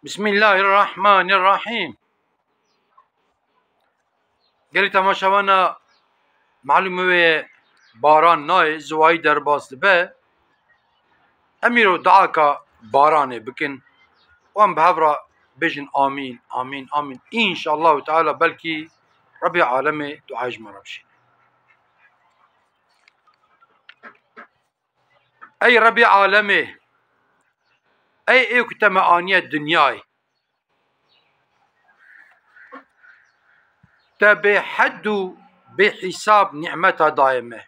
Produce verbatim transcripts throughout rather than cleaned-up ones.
Bismillahirrahmanirrahîm. Gelî temaşevana, malûm wê baran nayê, ziwayî derbas dibe. Em îro duaka baranê bikin û em bi hev re bêjin amîn, amîn, amîn. Înşallahu Teala belkî Rebî Alemê duayê ji me re bişîne. Ey Rebî Alemê, ey ê ku te me aniye dinyayê, te bêhed û bêhîsab nîmeta daye me.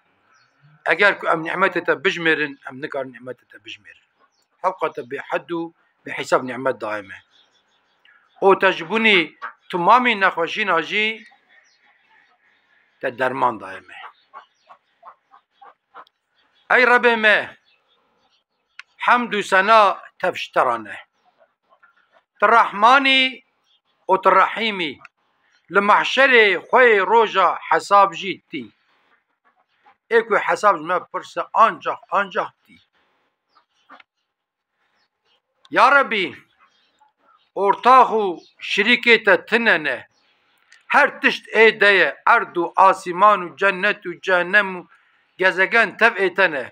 Eger ku em nîmetê te bijmêrin, em nikarin nîmetê te bijmêrin. Hewqa te bêhed û bêhîsab nîmet daye me. Û te ji bunî timamî nexweşîna jî te derman daye me. Ey Rebê me, hemd û sena tev ji te re ne. Tu Rehmanî û tu Rehîmî. Li mehşerê xweyê roja hesab jî tî. Ê ku hesab ji me bipirse ancax, ancax tî. Ya Rebî, ortax û şirîkê te tine ne. Her tişt ê de ye, erd û asîman û cennet û cehennem û gezegen tev ê te ne.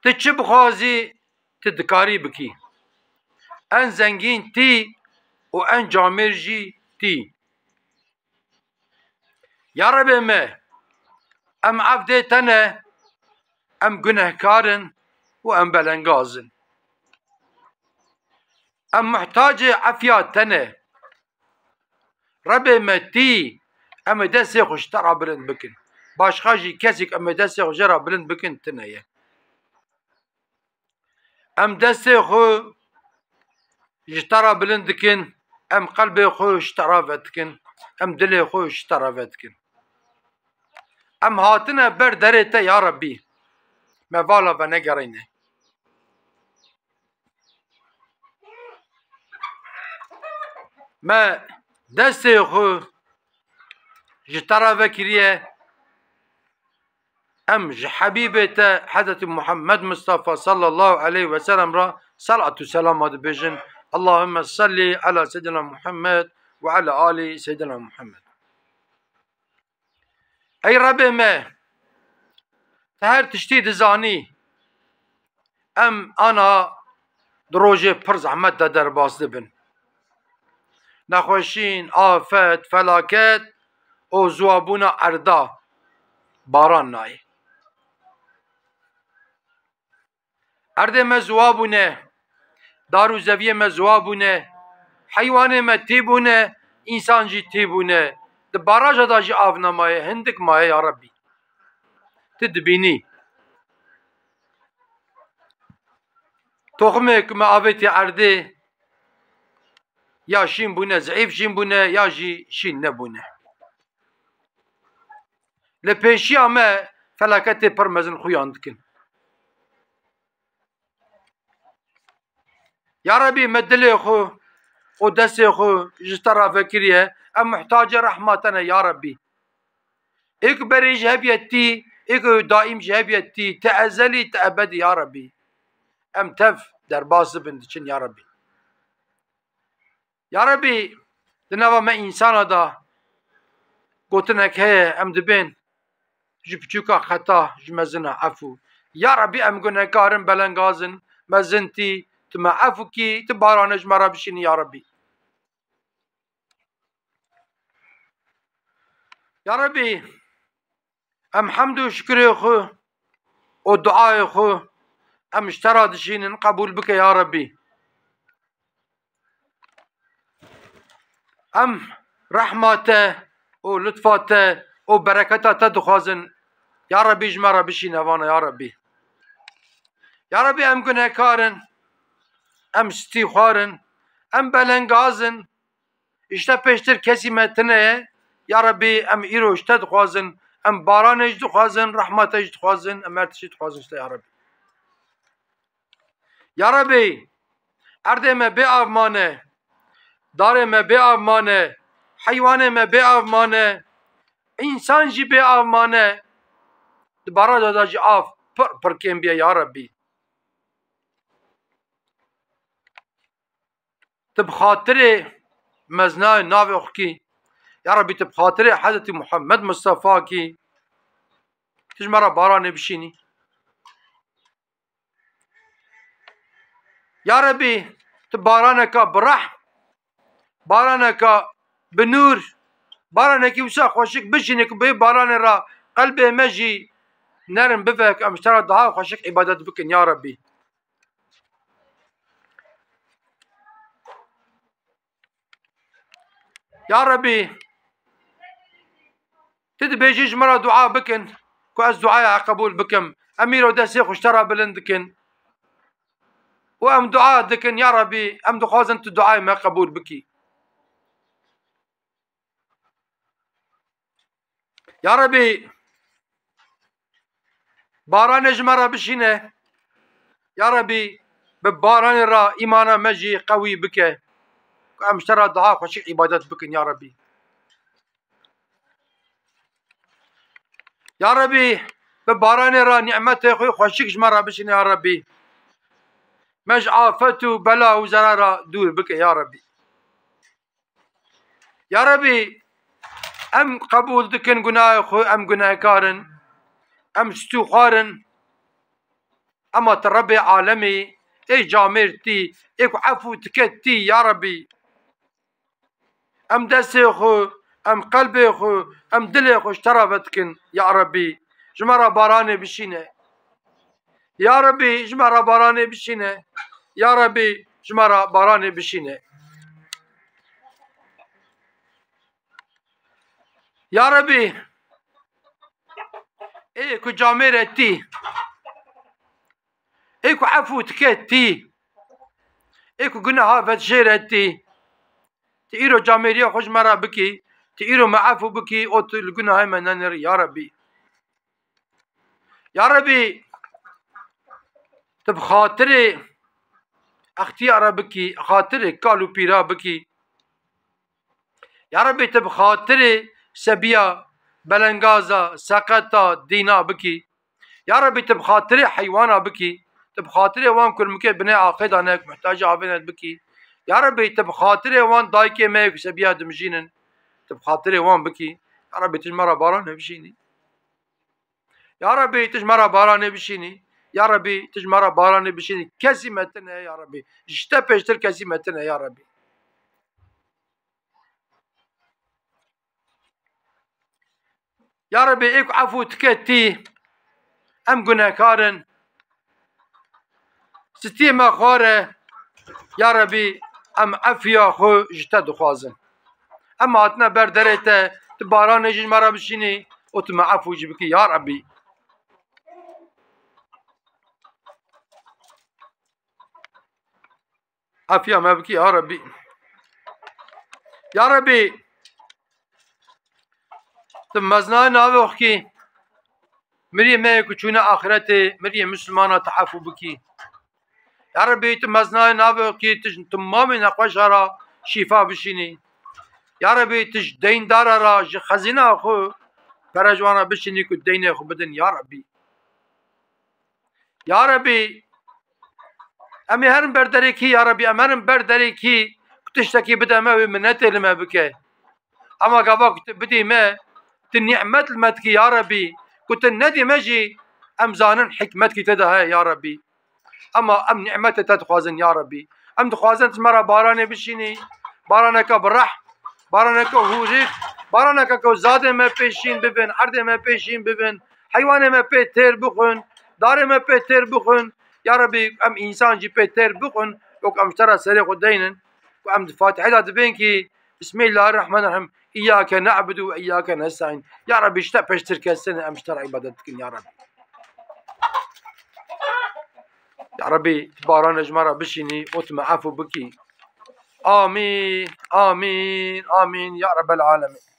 Tu çi bixwazî, tu dikarî bikî. En zengîn tî û en camêr jî tî. Ya Rebê me, em evdê te ne, em gunehkar in û em belengaz in. Em muhtacê efiya te ne. Rebê me tî, em ê destê xwe ji te re bilind bikin. Başqa jî kesêk em ê destê xwe jê re bilind bikin tine ye. Em destê xwe ji te re bilind dikin, em qelbê xwe ji te re vedikin, em dilê xwe ji te re vedikin. Em hatine ber derê te ya Rebbî, me vala venegerîne. Me destê xwe ji te re vekiriye, em ji Hebîbê te Hezretî Muhammed Mustafa sallallahu aleyhi ve sellem re salat û selama dibêjin. Allahümme salli ala Seyyidina Muhammed ve ala ali Seyyidina Muhammed. Ey Rebê me, te her tiştî dizanî. Em ana di rojê pir zehmet de derbas dibin. Nexweşîn, afet, felaket û ziwabûna erda, baran nayê. Erdê me ziwa bûne, dar û zeviyê me ziwa bûne, heywanê me tî bûne, însan jî tî bûne. Di baraja de jî av nemaye, hindik maye ya Rebbî. Tu dibînî. Toximê ku me avêtiye erdê, ya şîn bûne, zeîf şîn bûne, ya jî şîn nebûne. Li pêşiya me felaketê pir mezin xuyan dikin. Ya Rebî, me dilê xwe û destê xwe ji te re vekiriye, em muhtacê rehma te ne ya Rebî. Ê ku berê ji hev ye tî, ê ku daîm ji hev ye tî, te ezelî, te ebedî ya Rebî. Em tev derbas dibin diçin ya Rebî. Ya Rebî, di nava me însana de gotinek heye, em dibên ji piçûka xeta, ji mezina efû. Ya Rebî, em gunehkar in, belengaz in, mezin tî, tu me efû kî, tu baranê ji me re bişînî ya Rebî. Ya Rebî, em hemd û şikirê xwe û duayê xwe em ji te re dişînin, qebûl bike ya Rebî. Em rehma te û lutfa te û bereketa te dixwazin. Ya Rebî, ji me re bişîne vana ya Rebî. Ya Rebî, em gunehkar in, em stîxwar in, em belengaz in. Ji te pêştir kesî me tune ye. Ya Rebî, em îro ji te dixwazin, em baranê jî dixwazin, rehma te jî dixwazin, em her tiştî dixwazin ji te ya Rebî. Ya Rebî, erdê me bê av mane, darê me bê av mane, heywanê me bê av mane, însan jî bê av mane. Di baraja de jî av pir pir kêm bûye ya Rebî. Tu bi xatirê meznayê navê xwe kî. Ya Rebî, tu bi xatirê Hezretî Muhammed Mustafa kî. Tu ji me re baranê bişînî. Ya Rebî, tu baraneka bi rehm, baraneka bi nûr, baranekî wisa xweşik bişîne ku bi baranê re qelbê me jî nerm bibe, ku em ji te re daha xweşik îbadet bikin, ya Rebî. Ya Rebî, tu dibêjî ji me re dua bikin, ku ez duaya qebûl bikim. Em îro destê xwe ji te re bilind dikin. Û em dua dikin, ya Rebî, em dixwazin tu duayê me qebûl bikî. Ya Rebî, baranê ji me re bişîne. Ya Rebî, bi baranê re îmana me jî qewî bike. Ku em ji te re daha xweşik îbadet bikin, ya Rebî. Ya Rebî, bi baranê re nîmetê xwe xweşik ji me re bişîne, ya Rebî. Me ji afet û bela û zerara dûr bike, ya Rebî. Ya Rebî, em qebûl dikin gunahê xwe, em gunehkar in, em stûxwar in. Ema tu Rebê alemî, ê camêr tî, ê ku efû dike tî, ya Rebî. Em destê xwe, em qelbê xwe, em dilê xwe ji te re vedikin, ya Rebî. Ji me re baranê bişîne. Ya Rebî, ji me re baranê bişîne. Ya Rebî, ji me re baranê bişîne. Ya Rebî, ê ku camêre tî, ê ku efû dike tî, ê ku guneha vedijêre tî, tu îro camêriya xwe ji me re bikî, tu îro me efû bikî û tu li gunahê me nenirî, ya Rebî. Ya Rebî, tu bi xatirê extiyara bikî, xatirê kal û pîra bikî. Ya Rebî, tu bi xatirê sebiya, belengaza, seqeta, dîna bikî. Ya Rebî, tu bi xatirê heywana bikî. Tu bi xatirê wan kurmikê binê axê de ne, muhtacê avê ne bikî. Ya Rebî, tu bi xatirê wan dayikê me yê ku sebiya dimijînin. Tu bi xatirê wan bikî. Ya Rebî, tu ji me re baran nebişînî. Ya Rebî, tu ji me re baranê bişînî. Ya Rebî, tu ji me re baranê bişînî. Kesî me tune ye, ya Rebî. Ji te pêştir kesî me tune ye, ya Rebî. Ya Rebî, ê ku efû dike tî, em gunehkar in. Stiyê me xwar e, ya Rebî, em efiya xwe ji te dixwazin. Em hatine ber derê te, tu baranê jî ji me re bişînî û tu me efû jî bikî, ya Rebî. Efiya me bikî, ya Rebî. Ya Rebî, tu meznayê navê xwe kî, miriyê me yê ku çûne axretê, miriyê Mislimana tu efû bikî. Ya Rebî, tu meznayê navê xwe kî, tu ji temamê nexweşa re şîfa bişînî. Ya Rebî, tu ji deyndara re, ji xezîna xwe pere ji wan re bişînî ku deynê xwe bidin, ya Rebî. Ya Rebî, em ê herin ber derê kî, ya Rebî, em herin ber derê kî, ku tiştekî bide me, wê minetê li me bike. Ema gava ku tu bidî me, tu nîmet li me dikî, ya Rebî, ku tu nedî me jî, em zanin hikmet kî te de heye, ya Rebî. Ema em nîmetê te dixwazin, ya Rebî. Em dixwazin tu ji me re baranê bişînî, baraneke bi rehm, baraneke hûrîk, baraneke ku zadê me pê şîn bibin, erdê me pê şîn bibin, heywanê me pê têr bixwin, darê me pê têr bixwin. Ya Rebî, em însan jî pê têr bixwin, wek em ji te re serê xwe deynin, ku em di Fatihê de dibên kî, Bismillahirrahmanirrahim, Îyyâke ne'budu ve îyyâke nestaîn. Ya Rebî, ji te pêştir kes tune, em ji te re îbadet dikin, ya Rebî. Ya Rebî, tu baranê ji me re bişînî û tu me efû bikî. Amîn, amîn, amîn, ya Rebbel alemîn.